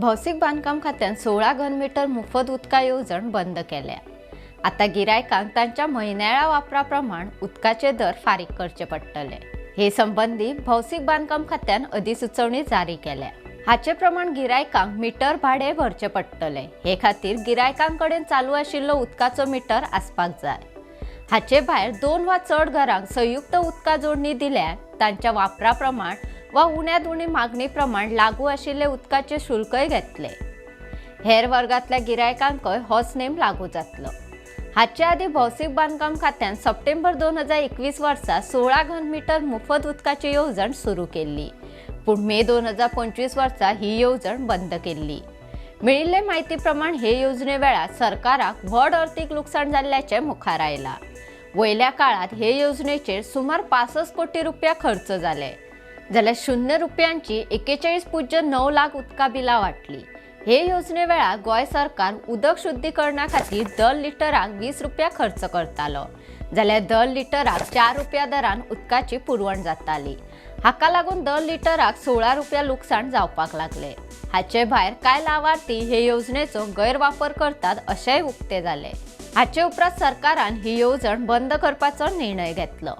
भौशीक बांदकाम खात्यान 16 घन मीटर मुफत उदका येवजण बंद केल्या. आतां गिरायकांक तांच्या म्हयन्याळ्या वापरा प्रमाण उदकाचे दर फारीक करचे पडटले. हे संबंदी भौशीक बांदकाम खात्यान अधिसुचोवणी जारी केल्या. हाचे प्रमाण गिरायकांक मिटर भाडें भरचें पडटलें. हे खातीर गिरायकां कडेन चालू आशिल्लो उदकाचो मिटर आसपाक जाय. हाचे भायर 2 वा चड घरांक संयुक्त उदका जोडणी दिल्यार तांच्या वापरा प्रमाण वा उण्यांत उणी मागणी प्रमाण लागू आशिल्ले उदकाचे शुल्कय घेतले. हेर वर्गांतल्या गिरायकांकय होच नेम लागू जातलो. हाचे आदीं भौशीक बांदकाम खात्यान सप्टेंबर 2021 वर्सा 16 घन मीटर मुफत उदकाची येवजण सुरू केल्ली, पूण मे 2025 वर्सा ही येवजण बंद केल्ली. मेळिल्ले म्हायती प्रमाण हे येवजणे वेळार सरकाराक व्हड अर्थीक लुकसाण जाल्ल्याचें मुखार आयलां. वयल्या काळांत हे येवजणेचेर सुमार 65 कोटी रुपया खर्च जाले, जाल्यार 0 रुपयांची 41.9 लाख उदका बिलां वांटली. हे येवजणे वेळार गोंय सरकार उदक शुद्धीकरणा खातीर दर लिटराक 20 रुपया खर्च करतालो, जाल्यार दर लिटराक 4 रुपया दरान उदकाची पुरवण जाताली. हाका लागून दर लिटराक 16 रुपया लुकसाण जावपाक लागले. हाचे भायर कांय लावार्थी हे येवजणेचो गैरवापर करतात अशेंय उक्ते जाले. हाचे उपरांत सरकारान ही येवजण बंद करपाचो निर्णय घेतलो.